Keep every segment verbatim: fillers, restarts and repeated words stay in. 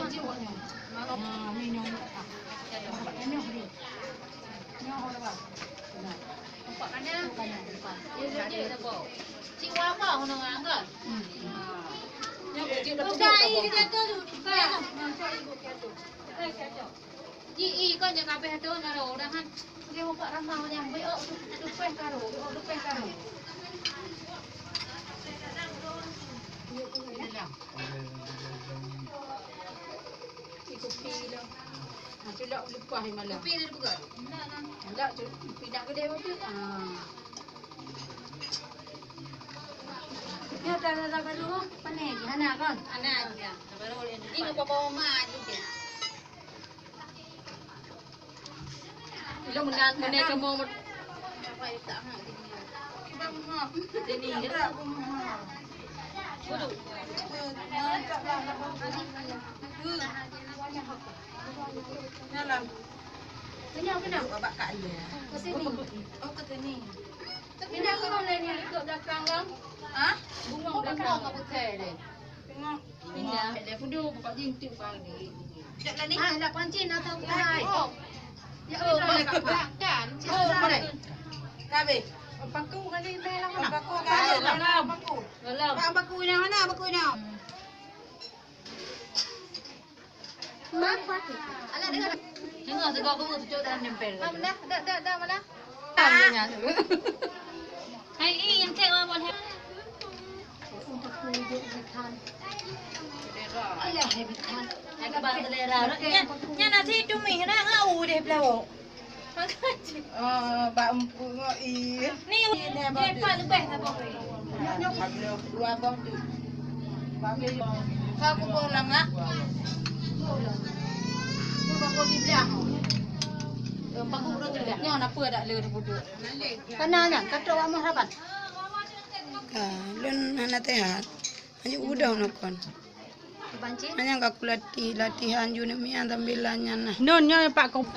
Cik, awak nyoe. Nah, ni nyoe. Ah. Nyoe dia. Nyoe orang. Nah. Nampak kan dia? Bukan, bukan. Dia, dia, dia, dia bawa. Cik, awak apa? Orang angkat. Hmm. Nyoe cik dah. Bukan, tunjuk dah, ini bawa. Dia tu. Bukan. Nah, cik, ibu jatuh. Ji, i, kon jak kabeh tu, naro udahan. Dia buka ramah nyang, beok tu, tu peh karo, beok tu peh karo. Iko pi lo. Ha, culok leupah di malam. Pi di buka. Enggak, tu pi nak gede betul. Ha. Dia tak ada baru, panen. Hana kan? Hana, ya. Baru dia. Ini apa bawa mah aja. Ilong meunan, meunan kamoe mut-, Dalam. Kenyang, kenyang. Babak kat dia. Ke sini. Oh, ke sini. Pindah ke mana ni? Ikut belakang, Long. Ha? Bungong belakang. Bungong apa betul dia? Tengok. Pindah. Dia kudu buka jintik bagi. Ah, nak pancing atau bukan? Oh. Ya, oh, kan. Oh, boleh. Kabeh. Paku kali, meh lah mana? Paku kali, mana paku? Dalam. Pak, paku yang mana? Paku yang. Apa tu? Alah, dengar. Dengar, tegak aku tutup dalam nempel. Dah, dah, dah, dah, mana? Hai, i, yang cek, Wan, Wan. Ayah, hebat. Yang kebang selera. Nya, nya nasi cumi, dah ngau deh, pelawak. Oh, bak empu ngon i. Ni, ni, ni, apa tu? Dua boh tu. Kau kumpul ulang, ah. Kau kumpul di belah. Empat puluh tu dah. Nyoh, apa dak le duduk? Kana nyan, kata awak mah raban. Ka, lôn hana teuhat. Hanya udah nukon. Hanya ka kulatih, latihan ju nemian sambil nyan nah. Nun nyoe pak kong.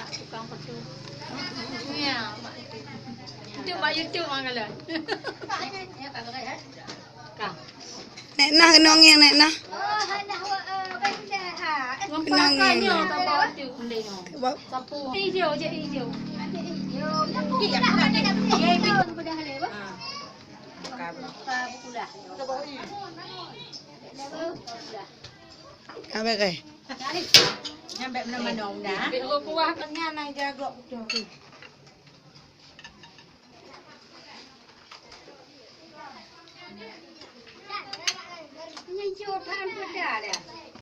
Ya, Pak. Itu Pak YouTube mang kala. Ka. Nek nah kena ngieng nek nah. Kena ngieng. Nyoe tak bawa tu. Sapu. Hijau je hijau. Hijau. Hijau. Ka beureh. Nyang bèk meunong-meunong dah. Bèk kuah keunyan ai jagok beutôi.